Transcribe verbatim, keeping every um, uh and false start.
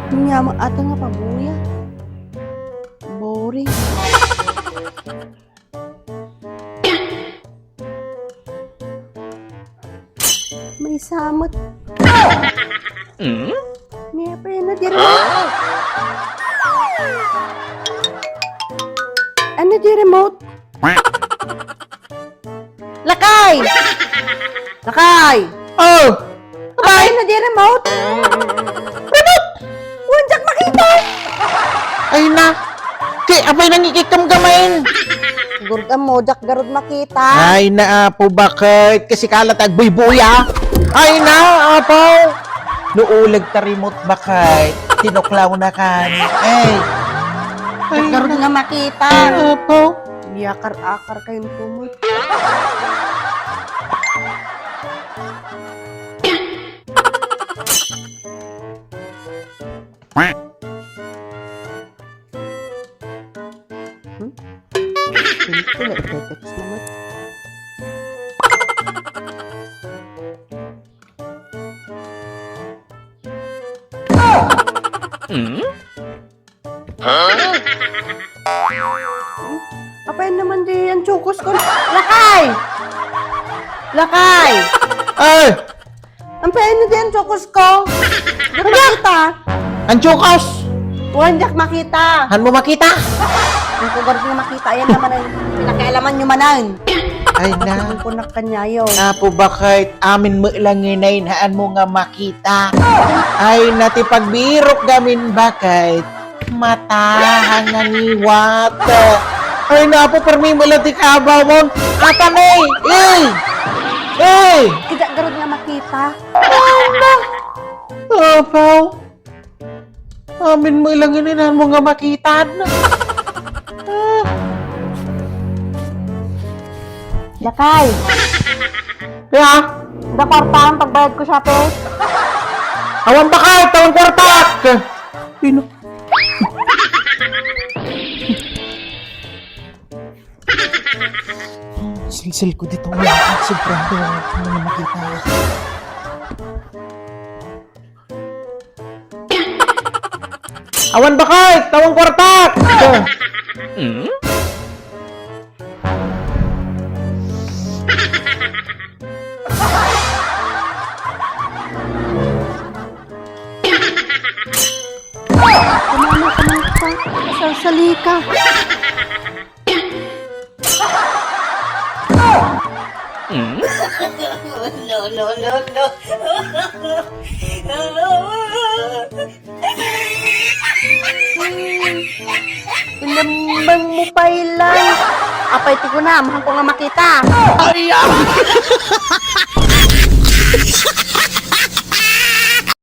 Ania met ata nga pabuya. Boring. Maysa met. Hmm? Ania pay ania di remote? Ania di remote? Lakay! Lakay! Oh! Apay ania di remote? Remote! Wen, diak makita! Ay na! Ti, apay nangikikam gamin? Gurud ammo, diak garud makita. Ay na, Apo, baket? Kasika latta agbuybuya. Ay na, Apo! No uleg ta remote, baket, tinuklawnakan. Ay. Ay, garud na, nga makita. Apo. Iyakar-akar kayo ni Kumot. Hmm? Sino to? Nagte-text naman. Hmm? Apay naman di antiokos ko. Lakay! Lakay! Ay! Apay ania di antiokos ko? Diak makita. Antiokos? Wen, diak makita. Hanmo makita? Wen, garud nga makita. Ayan naman ang pinakialaman nyo manen. Ay na. Ang kunak kanyayo. Apo, baket? Amin met lang nga inainaan mo nga makita. Ay na, ti pagbirok gamin, baket? Mata, hanganiwat. Ay, napo, permi mo lang ti kabawon. Ata, eh! Eh! Eh! Diak garud nga makita. Apo! Amin mo lang inainaan mo nga makita. Ah. Lakay. Kaya? Adda kwarta, pagbayad ko, Shopee. Awan, baket? Awan kwarta! Pino? Silsil ko dito. Wala. Sigurado ako na makita. Awan, baket? Awan kwarta! Hmm? Kumana ka man ka. Salsali ka. Hmm? No, no, no, no. Ilambang mo pay lang. Apay ti kunam, hanko nga makita. Ay, ah!